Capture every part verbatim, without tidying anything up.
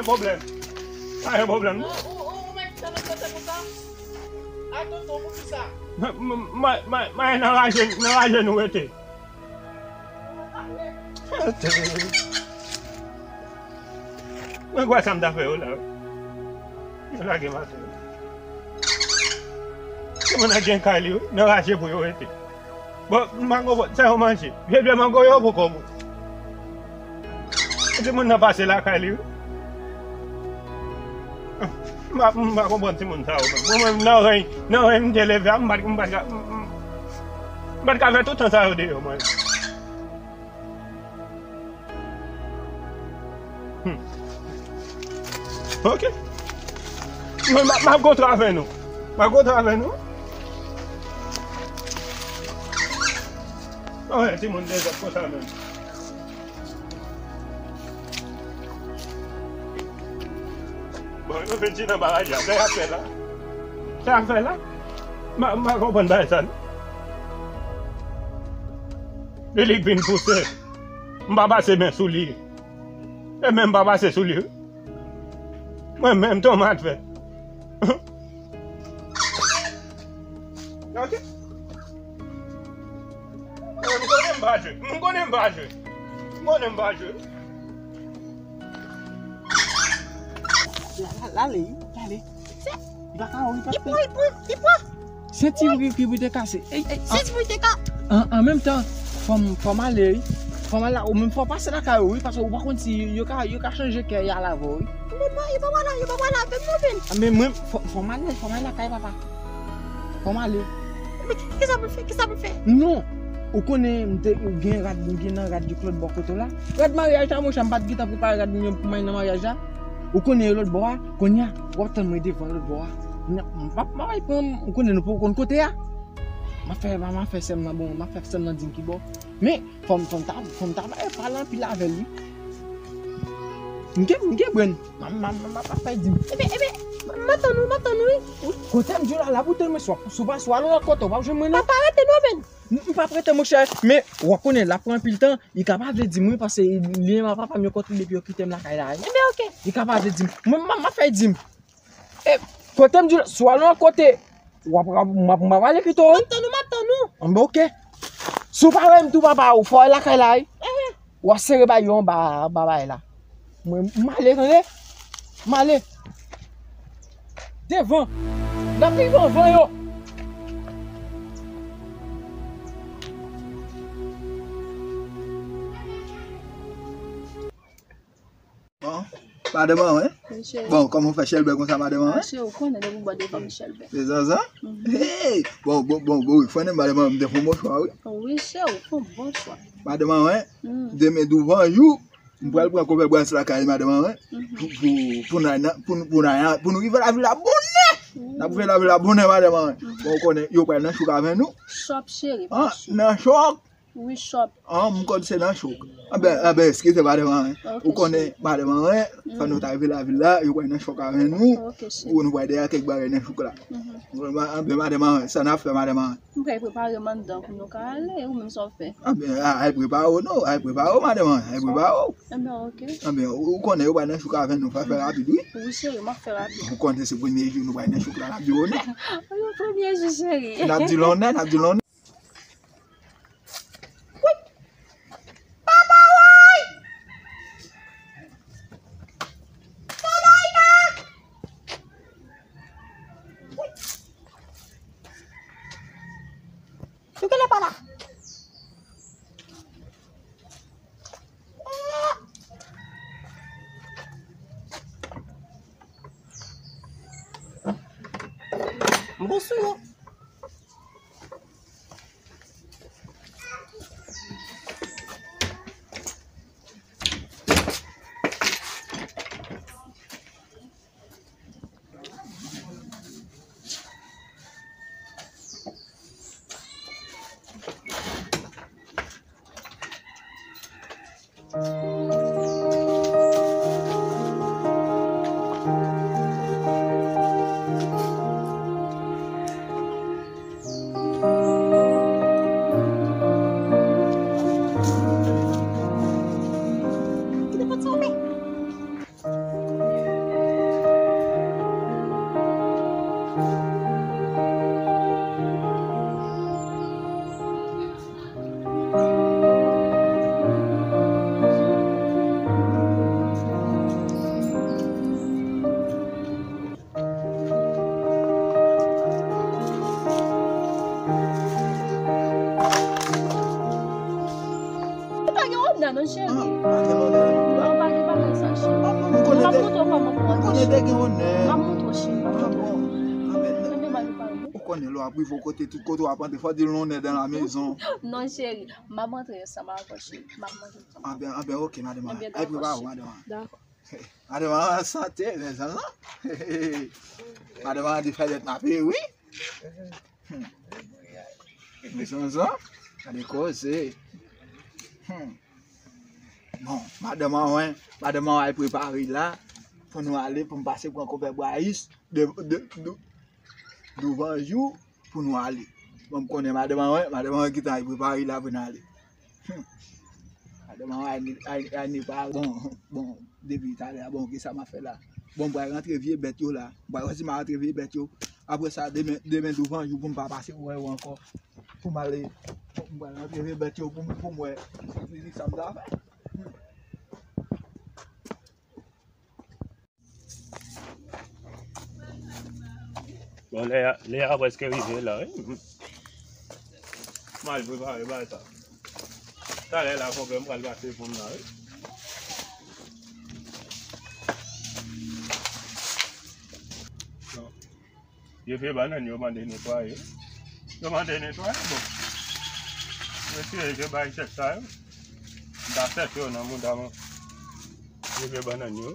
Pwoblèm. Pa gen pwoblèm. Ou, ou, ou mèt tann kote konsa? A tonton, poukisa? M, m, m, m, m, nan raje, nan raje nou rete. Mwen kwè sa m ta fè yo la. Yo lage maten. Timoun nan gen kay li, wi. Nan raje pou yo rete. Bon, mango, sa yo manje. Vye, vye mango yo poko bon. Timoun nan pase lakay li, wi. M pa, m pa konprann timoun sa yo, mwen. Mwen, mwen, nan reny, nan reny m te leve a, m pa, m pa, m, m, m pa t ka fè tout tan sa yo deyò, mwen. Hmm. Ok. Mwen, m ap, m ap kontre avè nou. M ap kontre avè nou. Anyen, timoun dezòd konsa menm. Bon, yo vin di nan baraj la. Sa y ap fè la? Sa y ap fè la? M pa, m pa konprann bagay sa, non. Li, li k vin pouse. M pa pase men sou li. E menm pa pase sou li, wi. Mwen menm, tonmat fè. Ok. M konnen m pa jwe. M konnen m pa jwe. M konnen m pa jwe. La, la, la, ale, ale. Li pa ka, li pa ka. Li pran, li pran, li pran. Senti pou, pou, pou te kase. Ey, ey, senti pou te ka. An, an menm tan, fò m, fò m ale, wi. Fò m ale, ou menm fò w pase lakay ou, wi, paske ou pa konn si yo ka, yo ka chanje kè y al avè w, wi. Yo pa, yo pa pral la, yo pa pral la, menm non, menm. A, men mwen, fò, fò m ale, fò m ale lakay papa. Fò m ale. Men ki, kisa pou fè, kisa pou fè? Non. Ou konnen, m te, ou gen rad, m gen nan rad yo k lòt bò kote w la. Rad maryaj la, monchè, m pa t gentan prepare rad mwen pou m al nan maryaj la. Ou konnen yo lòt bò a, kounye a, w ap tann mwen devan lòt bò a. M ap, m ap, m ap al pran, ou konnen nou poko konn kote a. M ap fè, m ap fè sè m nan bon, m ap fè sè m nan di m ki bò. Men, fò m, fò m ta, fò m ta pale anpil avè l, wi. M gen, m gen brenn. M, m, m, m ap fè di m. Ebyen, ebyen, m ap tann ou, m ap tann ou, wi. Kote m di w la, la pou tann mwen, swa, swa, swa, swa, lòt kote, w p ap jwenn mwen, non. Papa, rete non, men. M, m p ap rete, monchè, men w ap konnen, l ap pran anpil tan, li ka pa vle di m, wi, paske li menm ak papa m yo kontre depi yo kite m lakay la, wi. Ebyen, oke. Li ka pa vle di m. Mwen, m, m ap fè di m. E, kote m di w, swa lòt kote, w ap, m ap, m ap ale kite w, wi. M ap tann ou, m ap tann ou. Anben, oke. Si w pa wè m tou, papa, ou fò lakay la, wi. Ehe. W ap sere bay yo anba, anba bay la. Mwen, m ale, tande? M ale. Devan. N ap rive anvan yo. Bon, madanm an, wi. Wi, cheri. Bon, kòman w fè chèlbè konsa, madanm an, wi? Ah, cheri, ou konnen depi w bò devan m chèlbè. Se zanzan? Mhm. Hey! Bon, bon, bon, bon, wi. Fò n madanm an, m te fè yon bon chwa, wi. Wi, cheri, ou fè yon bon chwa. Madanm an, wi. Mm. Demen douvan jou, m pral pran kouvèbras lakay madanm an, wi. Mhm. Pou, pou, pou n al nan, pou, pou n al, pou nou rive lavil la bonè. Mm. N ap rive lavil la bonè, madanm an, wi. Mhm. Bon, ou konnen, yo pral nan chouk avè nou. Chòp, cheri, pa chòp. Nan chòk. Wi, chòp. Ah, m konn se nan chòk. Anben, anben, eskize madanm an, wi. Ok, cheri. Ou konnen madanm an, wi. Fò nou ta rive lavil la, yo pral nan chòk avè nou. Ok, cheri. Ou nou pral dèyè kèk bagay nan chòk la. Mhm. Anben, madanm an, wi, sa n ap fè, madanm an, wi? M pral prepare m anndan pou nou ka ale, ou menm sa w fè? Anben, a, al prepare w, non, al prepare w, madanm an, al prepare w. Anben, ok. Anben, ou, ou konnen yo pral nan chòk avè nou, fò fè rapid, wi. Wi, cheri, m ap fè rapid. Ou konnen se premye jou nou pral nan chòk la, n ap di w, non. Wi, premye jou, cheri. N ap di l on nèt, n ap di l on nèt. Papa, woy! Papa, woy! Ou genlè pa la. M bon sou yo. Konnen lè w ap rive yon kote, tout kote w ap antre, fò w di l on est dans la maison. Non, cheri, m ap antre ansanm avè w, cheri. M ap manje ansanm. Anben, anben, oke, madanm. Anben, ay, dakò, prepare w, cheri. Madanm. Dakò. Madanm an sante, men zanzan. Madanm an di fè dèt n ape, wi. Hmm. Men zanzan, gade koze. Hmm. Bon, madanm an, wen, madanm an al prepare la pou nou ale, pou m pase pran konpè Bwayis de, de, de, douvan jou pou nou ale. Bon, m konnen madanm an, wen, madanm an gentan al prepare la pou n ale. Hmm. Madanm an, ay, ay, ay, ne pa bon, bon, depi talè a, bon, kisa m ap fè la? Bon, m pral rantre vye bèt yo la. M pral wè si m a rantre vye bèt yo. Apre sa, demen, demen douvan jou pou m pa pase wè yo ankò. Pou m ale, m pral rantre vye bèt yo pou m, pou m wè si sa m ta fè. Bon, lè a, lè a prèske rive la, wi. M al prepare bagay sa. Talè la, konpè, m pral pase pou m la, wi. Vye, vye bannann yo mande netwaye. Yo mande netwaye, bon. Yo eseye vye bay chèch sa yo. M ta sèche yo nan mouda mwen. Vye, vye bannann yo.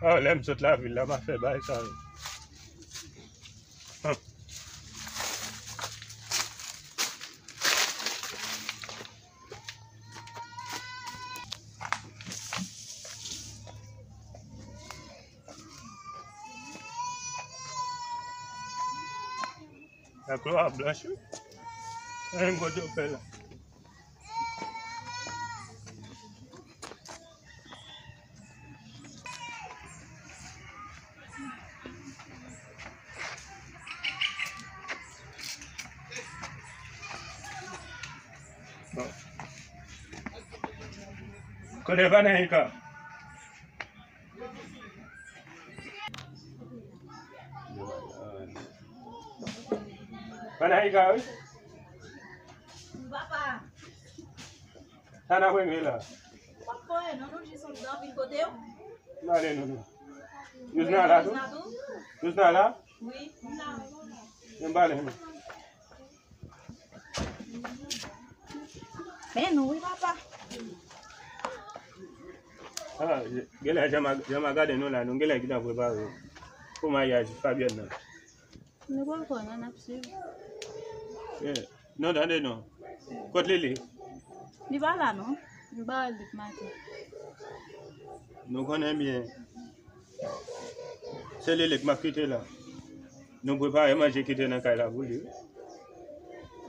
Ah, lè m sot lavil la, m a fè bay sa yo. Huh. Lakò a blanch, wi. Anyen gwo djòpè la. Bon. Kote Vanessa? Panayika, wi. Sa n ap regle la? W ap fè non, nou jis antre nan vil kote yo. N ale, non, non. Youzna la tou? Youzna la? Wi, m la. Men m pale, non. Men nou wi, papa. Ah, genlè jan m a, jan m a gade nou la, nou genlè gentan prepare pou maryaj Fabienne nan. Nou poko, non, n ap swiv. Yeah. Non, tande non. Kot Lili? Li pa la, non. M pa wè l depi maten. Nou konnen byen. Se Lili k m ap kite la. Nou prepare manje kite nan kay la pou li.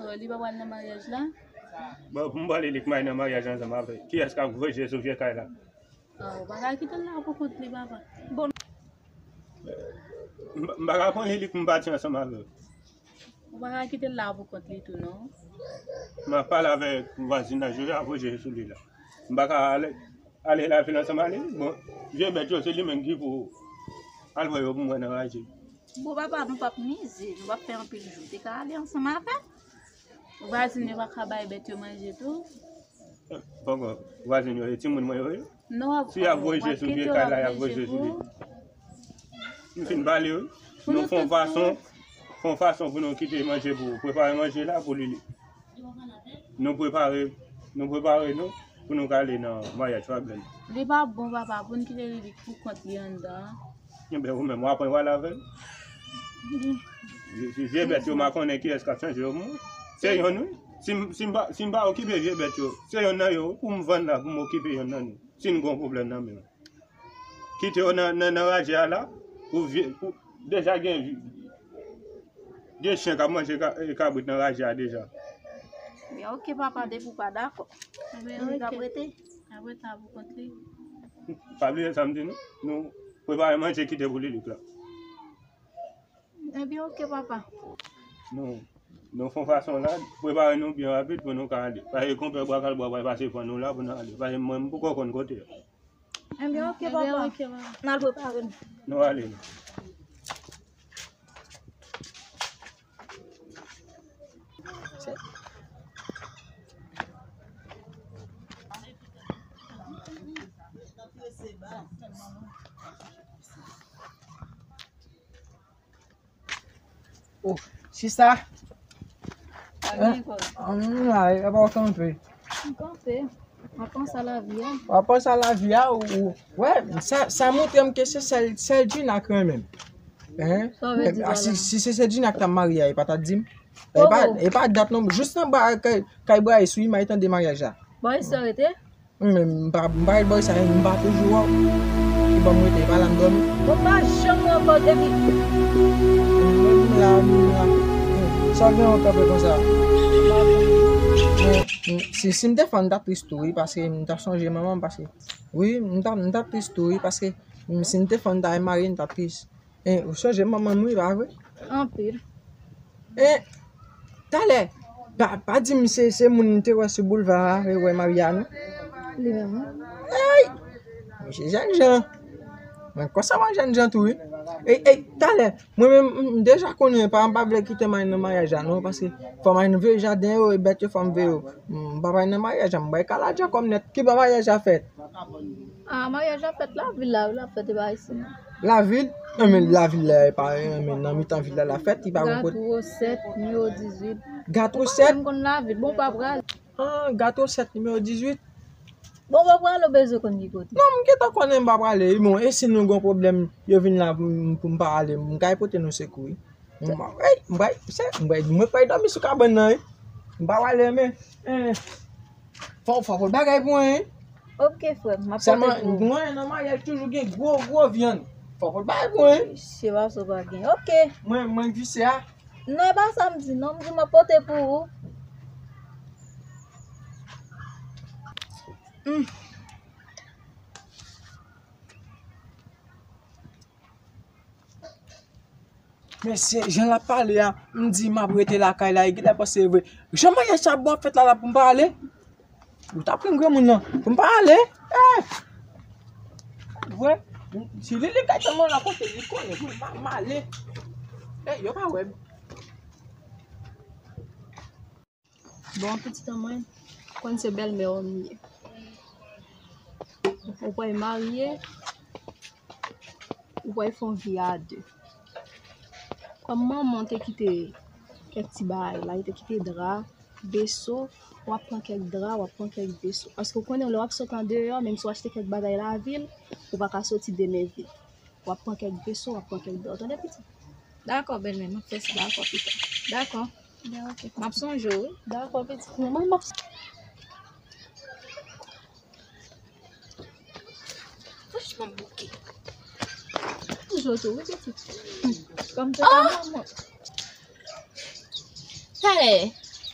Oh, li pa pral nan maryaj la? Bon, pou m ba Lili k m al nan maryaj ansanm avè l. Kiyès k ap voye je sou vye kay la? Ah, ou pa ka kite l la pou kont li, papa. Bon. M, m pa ka pran Lili pou m pati ansanm avè l. Ou pa ka kite l la pou kont li tou, non. M ap pale avèk vwazinaj yo, y a voye je sou li la. M pa ka ale, ale lavil ansanm a li. Bon, vye bèt yo, se li menm ki pou al wè yo pou m wè nan raje. Bon, papa, nou p ap mize, nou p ap fè anpil jou. Te ka ale ansanm avè l. Vwazin yo pa ka bay bèt yo manje tou? Poko, vwazin yo, e timoun mwen yo ye? Non, si y ap voye je sou vye kay la, y ap voye je sou li. M fin pale, wi. Nou fè yon fason, fè yon fason pou nou kite manje pou, prepare manje la pou Lili. Nou prepare, nou prepare nou pou nou ka ale nan maryaj Fabienne. Li pa bon, papa, pou n kite Lili pou kont li anndan. Enben, ou menm, w ap pran wale avè l? Vye, vye bèt yo, m a konnen kiyès k ap chanje yo pou mwen. Se yonn, wi. Si m, si m pa, si m pa okipe vye bèt yo, se yonn nan yo pou m vann la, pou m okipe yonn nan nou. Si n gen yon pwoblèm nan men. Kite yo nan, nan, nan raje a la, pou vye, pou, deja gen, gen chen k ap manje ka, e, kabrit nan raje a deja. Ebyen, oke, papa, depi w pa dakò. Ebyen, oke. Lili k ap rete. Ap rete a pou kont li. Pa bliye sa m di nou, nou prepare manje kite pou Lilik la. Ebyen, oke, papa. Nou, nou fè yon fason la, prepare nou byen rapid pou nou ka ale. Paske konpè Bwa Kalbwa pral pase pran nou la pou nou ale. Paske mwen, m poko konn kote. Ebyen, oke, papa. N al prepare nou. Nou ale. Oh, sista. Pa gen kòb. An, m la, e pa w kanpe. M kanpe. M ap panse a lavi a. W ap panse a lavi a, ou, ou, wè, sa, sa montre m ke se sèl, sèl Gina k renmen m. Hein? Sa w vle di pa la? Si, si se, se Gina k t ap marye a, e pa t ap di m. E pa, e pa dat non, jis nan ba, kay, kay Bryce, wi, m al tande maryaj la. Bryce, sa w rete? Wi, men m pa, m pa ret bò sa, m pa toujou wè w. Ki bò m rete, e pa la m dòmi. Mwen pa janm wè w ankò depi. M la, m la. Sa w gen w kanpe konsa? M pa konn. Men, m, si, si m te fè w, m t ap tris tou, wi, paske m t ap sonje manman m, paske, wi, m t ap, m t ap tris tou, wi, paske, m, si m te fè w, m ta remare, m t ap tris. E, ou sonje manman m, wi, pa vre? Anpil. E, talè, pa, pa di m se, se moun m te wè sou boulva a, e wè Maria, non? Li menm, wi. Ey! Misye jènjan. Mwen konsa mwen jènjan tou, wi. E, e, talè, mwen menm, m, m deja konnen, pa, m pa vle kite Marine nan maryaj la, non, paske fò Marine veye jaden yo, e bèt yo, fò m veye yo. M pa bay nan maryaj la, m bay kaladja kòm nèt. Ki bò maryaj la fèt? Ah, maryaj la fèt lavil la, wi, la fèt, e pa isi non. Lavil? Non, men lavil la, e pa, men nan mitan vil la, la fèt, li pa gon kote. Gato sèt, nimewo dizuit. Gato sèt? Ou pa menm konn lavil, bon, pa pral. Ah, Gato sèt, nimewo dizuit? Bon, pa pral, ou bezwen konn ki kote. Non, m gentan konnen m pa prale. Bon, e si nou gon pwoblèm, yo vin la pou m, pou m pa ale, m kay pote nou sekou, wi. M pa, ey, m pa, se, m pa, mwen pa dòmi sou kabann nan, wi. M pa prale, men, eh. Fò, fò, fò bagay pou mwen, wi. Ok, frè m, m ap pote pou ou. Sèlman, mwen, nan maryaj toujou gen gwo, gwo vyann. Fò, fò bagay pou mwen, wi. Se pa sa w pa gen. Ok. Mwen, mwen visye a. Non, e pa sa m di, non. M di m ap pote pou ou. Hmm. Men se jan l ap pale a, m di m ap rete lakay la, e genlè panse e vre. Jan maryaj sa bon ap fèt la, la pou m pa ale? Ou t ap pran granmoun nan, pou m pa ale? Eh! Vre, si li, li kay tann mwen la kote, li konnen, pou m pa, m ale. Eh, yo pa wè m. Bon, pitit an mwen, konn se bèlmè w m ye. Ou pral marye, ou pral fè yon vi a de. Kòm manman w te kite kèk ti bagay la, li te kite dra, veso, w ap pran kèk dra, w ap pran kèk veso. Paske w konnen lè w ap sot andeyò, menm si w achte kèk bagay lavil, ou pa ka soti de men vid. W ap pran kèk veso, w ap pran kèk dra. Ou tande, pitit? Dakò, bèlmè, m ap fè sa. Dakò, pita. Dakò. Ben, ok. M ap sonje w, wi. Dakò, pitit. Mwen, m ap. Franchman, m bouke. Toujou tou, wi, pitit. Kòm se pa manman. Talè,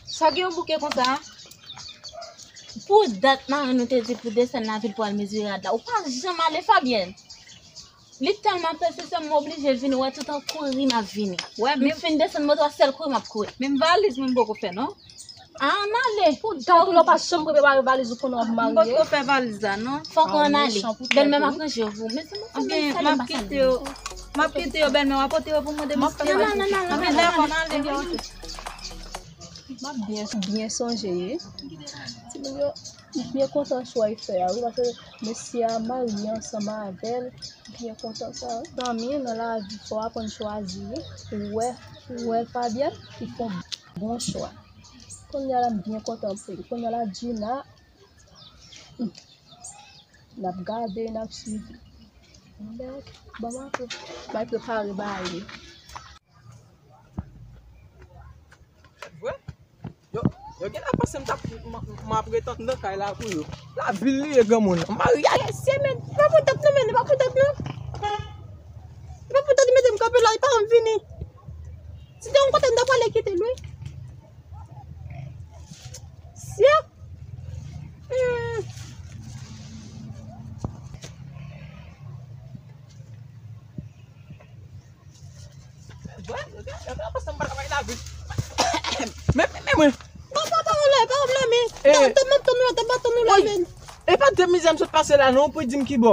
sa gen yon bouke konsa? Pou dat, mari nou te di pou desann lavil pou al mezire rad la. Ou pa janm ale, Fabienne. Li tèlman pèsistan, m oblije vini. Wè, tout an kouri, m ap vini. Wè, m fin desann moto a, sèl kouri m ap kouri. Menm valiz mwen m poko fè, non. A, ann ale. Pou dat ou la, w pa janm prepare valiz ou konnen w ap marye. M poko fè valiz la, non. Fòk ou ann ale. Bèlmè m ap ranje yo pou ou. Mezanmi, fè m sale m pa sale. M ap kite yo. M ap kite yo, bèlmè, w ap pote yo pou mwen demen. Non, non, non, non, non, non, non. M ap byen, byen sonje, wi. Timoun yo, m byen kontan chwa y fè a, wi, paske mesye a marye ansanm avè l, m byen kontan sa, wi. Zanmi, nan lavi, fò w aprann chwazi, wi. Ou wè, ou wè Fabienne, li fè yon bon chwa. Kounye a la, m byen kontan pou li. Kounye a la, Gina, hmm, n ap gade, n ap swiv. Bon, m ap, m ap prepare bagay yo. Vre? Yo, yo genlè panse m t ap, m, m, m ap ret nan kay la pou yo. Lavil li ye, granmoun. Maryaj. Mesye, men, pa pou dat nou, men, pa pou dat nou. Pa pou dat nou, mete m kanpe la, li pa janm vini. Si te yon kote m ta prale kite l, wi. Sye. Hmm. Men, men, men mwen. Papa, pa wè, pa wè, men. Eh. Tann, tann, tann nou la, tann, tann nou la, men. E pa de mizè m sot pase la, non, pou di m ki bò.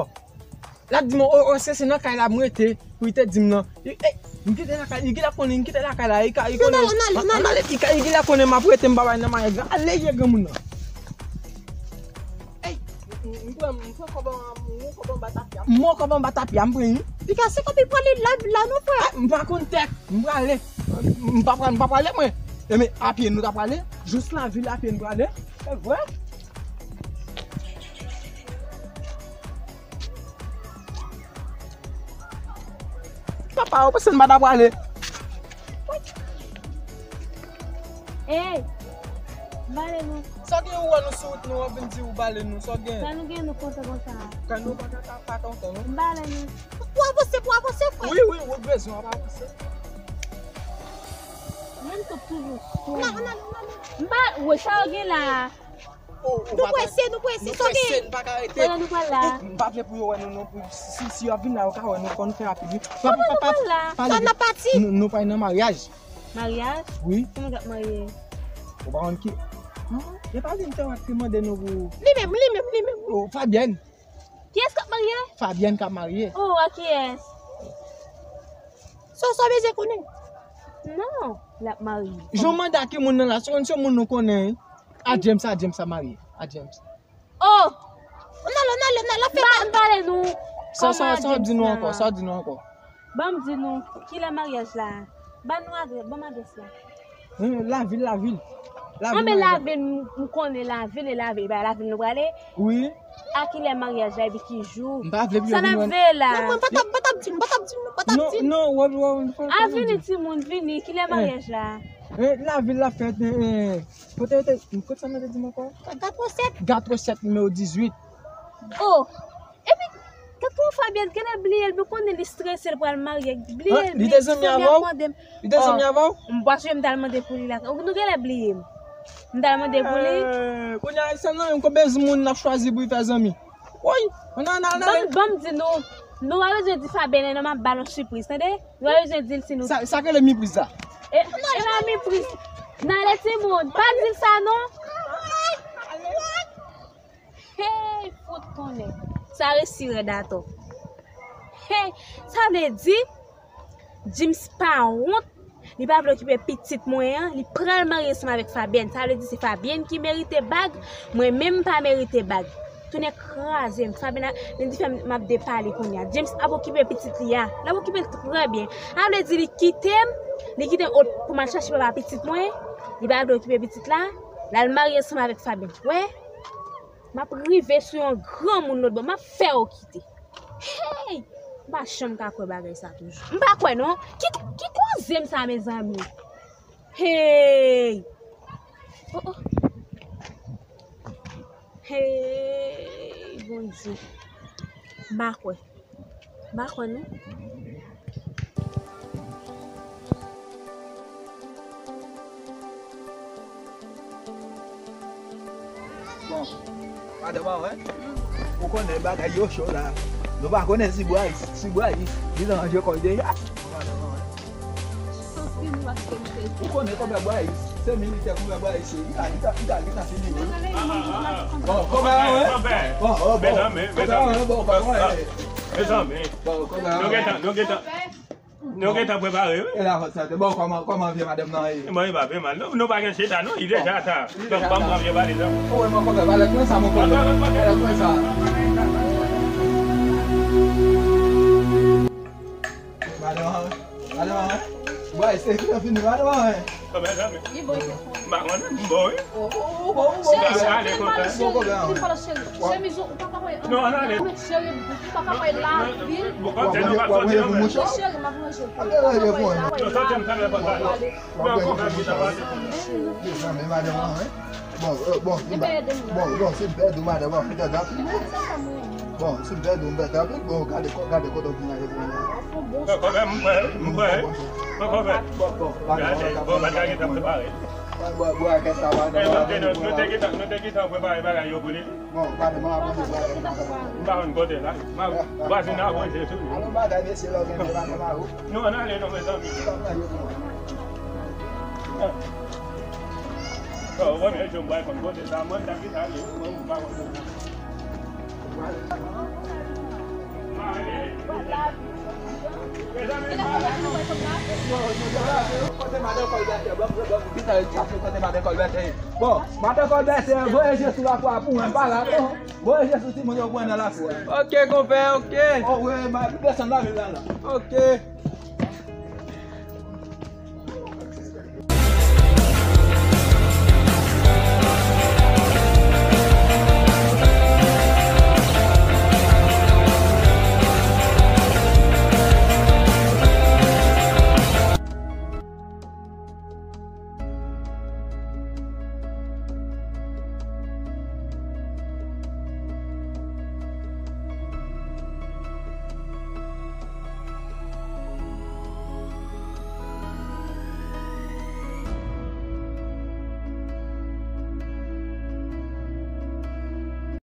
L ap di m, o, o, se, se nan kay la m rete, pou li te di m nan. Li, eh, m kite lakay, li genlè konnen, m kite lakay la, li ka, li konnen. Non, non, non, non, non. Li ka, li genlè konnen m ap rete, m pa bay nan maryaj la. Ale, ye granmoun nan. Ey, m, m, m pran, m pran kòb an, m pran kòb anba tapi a. M pran kòb anba tapi a, m pran li. Li ka se kòb li pran li la, la, non, frè. Ah, m pa konn tèt, m prale. M pa pral, m pa prale mwen. Ebyen, apye nou ta prale. Jis lavil apye nou prale. Se vre? Papa, ou panse m pa ta prale? Ey, bale nou. Sa gen ou wè nou sou wout nou, w ap vin di ou bale nou, sa gen? Sa nou gen nou kontan konsa? Kè nou pa ka pa kontan, non? M bale nou. Pou avanse, pou avanse, frè. Wi, wi, wout bezwen ap avanse. Menm tou toujou sou. Ann ale, ann ale, ann ale. M pa, wè sa w gen la. Nou prese, nou prese, nou prese, nou pa ka rete. Kote nou pral la? M pa vle pou yo wè nou non, pou, si, si yo ap vin la, yo ka wè nou, fò nou fè rapid, wi. Kote nou pral la? Sa n ap pati? Nou, nou pral nan maryaj. Maryaj? Wi. Ki moun k ap marye? Ou pa konn ki? E pa li m te wè ki mande nou pou. Li menm, li menm, li menm. Oh, Fabienne. Kiyès k ap marye? Fabienne k ap marye. Oh, a kiyès? Sa w bezwen konnen? Non, l ap marye. Jan manda ki moun nan la, se yon, se yon moun nou konnen, wi. A James, a James ap marye. A James. Oh! Ann ale, ann ale, ann ale, fè. M pa, m pale nou. Sa, sa, sa w ap di nou ankò? Sa w ap di nou ankò? Ban m di nou, kilè maryaj la? Ban nou adrès, ban m adrès la. Lavil, lavil. Anben lavil, m konnen lavil e lavil, e pa lavil nou prale. Wi. A kilè maryaj la epi ki jou? M pa vle pou yo vin wè. Sa n ap veye la? Non, mwen pa t ap, pa t ap di m, pa t ap di m, pa t ap di m. Non, non, wè, wè. A vini timoun, vini, kilè maryaj la? Lavil la fèt, kote, kote, kote sa mwen te di m ankò? Kat sèt. Kat sèt, nimewo dizuit. Oh! Epi, kat pou Fabienne, genlè bliye l, nou konnen li strese, l pral marye, bliye l, li te zanmi avè w? Li te zanmi avè w? M pa sonje m t al mande pou li la. Nou genlè bliye m. M t al mande pou li. Kounye a, se nan yon konbyen moun n ap chwazi pou l fè zanmi? Woy, ann al, ann al. Ban m, ban m di nou, nou pa bezwen di Fabienne non, m ap ba nou sipriz, tande? Nou pa bezwen di l si nou. Sa, sa k rele mipriz la? E, e pa mipriz. N ale timoun, pa di l sa non. Hey, fout konnen. Sa resi rèd atò. Hey, sa vle di, James pa wont, li pa vle okipe pitit mwen an, li pral marye ansanm avèk Fabienne. Sa vle di se Fabienne ki merite bag, mwen menm m pa merite bag. Tonnè kraze m, Fabienne ap, li di fè m, m ap depale kounye a. James ap okipe pitit li a, l ap okipe l trè byen. Sa vle di li kite m, li kite m pou m al chache papa pitit mwen, li pa vle okipe pitit la, l al marye ansanm avèk Fabienne. Wè? M ap rive sou yon granmoun lòt bò, m ap fè w kite. Hey! M pa janm ka kwè bagay sa toujou. M pa kwè non. Ki, ki koze m sa, mezanmi? Hey! Oh, oh. Hey, Bondye. M pa kwè. M pa kwè non. Bon, madanm an, wi. Ou konnen bagay yo cho la. Nou pa konnen si Bray, si Bray li nan ranje kò l deja. Bon, madanm an, wi. Ou konnen konpè Bray, se militè konpè Bray se. Li ka, li ka, li ka, li ka fini, wi. Bon, konpè an, wi. Bon, oh, bon. Konpè an, wi, bon, konpè an, wi. Mezanmi. Bon, konpè an, wi. Nou gentan, nou gentan. Nou gentan prepare, wi. E la, sa te bon, kòman, kòman vye madanm nan ye? Bon, li pa pi mal, non. Nou pa gen chita, non. Li deja ta. Donk, ban m pran vye valiz la. Ou wè, mwen konpè, valèt mwen sa, mwen konpè. Valèt mwen sa. Madanm, madanm, bwè, se ki fini, madanm. Li bon, li bon. M pa konnen, m bon, wi. Ou bon, ou bon, ou bon. Cheri, cheri, chemiz ou pa ka voye. Non, ann ale. Cheri, ou pa ka voye la, wi. Bon, kòm se nou pa soti, non, men. Cheri, m ap ranje. Ou pa ka voye la. Non, soti, m fèmen pòt la. Bon, kòm se nou pa soti. Bon, bon, si m pèdi w, madanm, an fè gade. Bon, si m pèdi w, m pèdi rapid, bon, gade, gade kote w vin ale pou mwen. Bon, kòmè, m prè, m prè. Bon, kòmè. Bon, bon, bon, gade, bon, bagay ki t ap prepare. Bon, bon, bon, kèt la, madanm. Nou te gentan, nou te gentan prepare bagay yo pou li. Bon, madanm, an ap manje bagay, madanm. M pa konn kote la. Vwazin nan ap manje tou. Alon bagay, mesye, lè w gen madanm a ou. Nou ann ale non, mezanmi. Bon, premye jou m pral konn kote sa, mwen ta kite ale, mwen m pa konn kote sa. Mezanmi, kote madan Kòlbètè, bon, bon, bon, kote madan Kòlbètè. Bon, madan Kòlbètè, voye je sou lakou a pou mwen, pa la, non. Voye je sou timoun yo pou mwen nan lakou a. Ok, konpè, ok. Oh, wi, ma, desann lavil la, la. Ok.